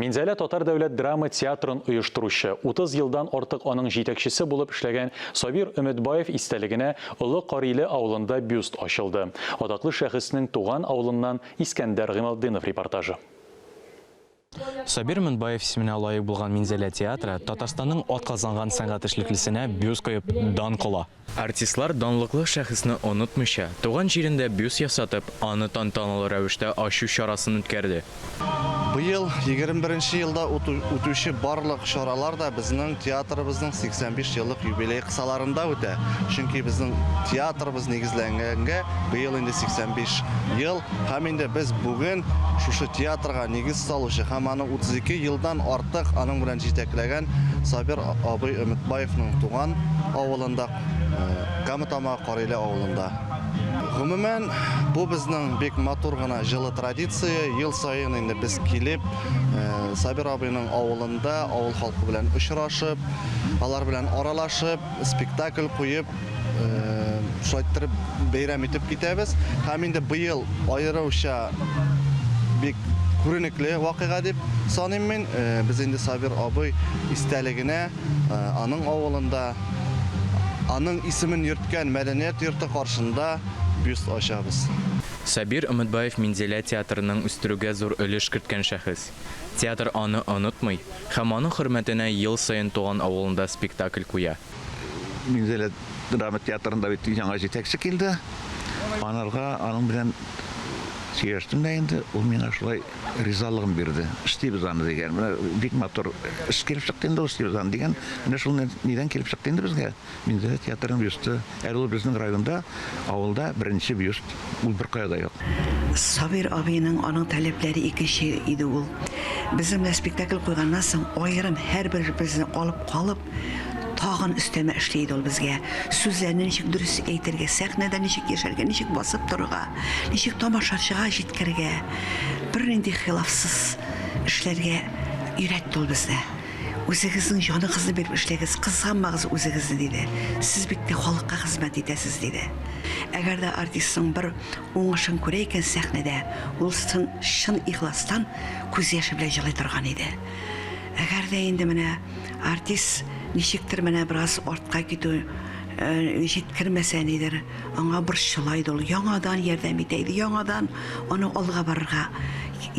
Минзәлә татар дәүләт драма театрын оештыручы, 30 елдан артык аның җитәкчесе булып эшләгән Сабир Өметбаев истәлегенә Олы Кариле авылында бюст ачылды. Атаклы шәхеснең туган авылыннан Искәндәр Гыймалтдинов репортажы. Сабир Өметбаев исеменә лаек булган Минзәлә театры Татарстанның атказанган сәнгать эшлеклесенә бюст куеп дан кыла. Артистлар данлыклы шәхесне онытмыйча, туган җирендә бюст ясатып, аны тантаналы рәвештә ачу чарасын үткәрде. Быел 21 нче елда үтүче барлык чаралар да безнең театрыбызның 85 еллык юбилее кысаларында үтә. Чөнки безнең театрыбыз нигезләнгәнгә быел инде 85 ел һәм инде без бүген шушы театрга нигез салучы һәм аны 32 елдан артык аның белән җитәкләгән Сабир абый Өметбаевның туган авылында, Кама Тамагы Кариле авылында. Гомумән, бу безнең бик матур гына җылы традиция. Ел саен инде без килеп, Сабир абыйның авылында авыл халкы белән очрашып, алар белән аралашып, спектакль куеп, шулай иттереп бәйрәм итеп китәбез. Һәм инде быел аеруча бик күренекле вакыйга дип саныйм мин. Без инде Сабир абый истәлегенә Аның авылында аның исемен йөрткән мәдәният йорты каршында бюст ачабыз. Сабир Өметбаев Минзәлә театрының үстерүгә зур өлеш керткән шәхес. Театр аны онытмый һәм аның хөрмәтенә ел саен туган авылында спектакль куя. Минзәлә драма театрында бит яңа җитәкче килде. Анарга аның белән сөйләштем дә инде, ул миңа шулай ризалыгын бирде. Эшлибез аны дигән. Менә бик матур эш килеп чыкты инде ул, эшлибез аны дигән. Менә шул нидән килеп чыкты инде безгә. Минзәлә театрының бюсты. Әле ул безнең районда, авылда беренче бюст. Ул беркая да юк. Сабир абыйның аның таләпләре икенче иде ул. Безнең белән спектакль куйганнан соң, аерым һәрберебезне алып калып, Тагын өстәмә эшли иде ул безгә. Сүзләрне ничек дөрес әйтергә, сәхнәдә ничек яшәргә, ничек басып торырга, ничек тамашачыга җиткерергә, бернинди хилафсыз эшләргә өйрәтте ул безне. Үзегезнең җаныгызны биреп эшләгез, кызганмагыз үзегезне, диде. Сез бит халыкка хезмәт итәсез, диде. Әгәр дә артистның бер уңышын күрә икән сәхнәдә, ул чын ихластан күз яше белән җылый торган иде. Әгәр дә инде менә артист ничектер менә бераз артка китү җиткермәсә нидер, аңа борчыла иде ул, яңадан ярдәм итә иде, яңадан аны алга барырга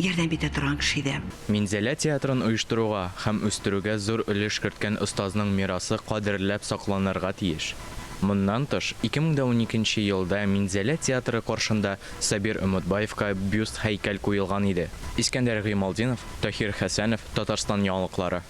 ярдәм итә торган кеше иде. Минзәлә театрын оештыруга һәм үстерүгә зур өлеш керткән остазның мирасы кадерләп сакланырга тиеш. Моннан тыш, 2012 нче елда Минзәлә театры каршында Сабир Өметбаевка бюст-һәйкәл куелган иде. Искәндәр Гыймалтдинов, Таһир Хәсәнов, Татарстан яңалыклары.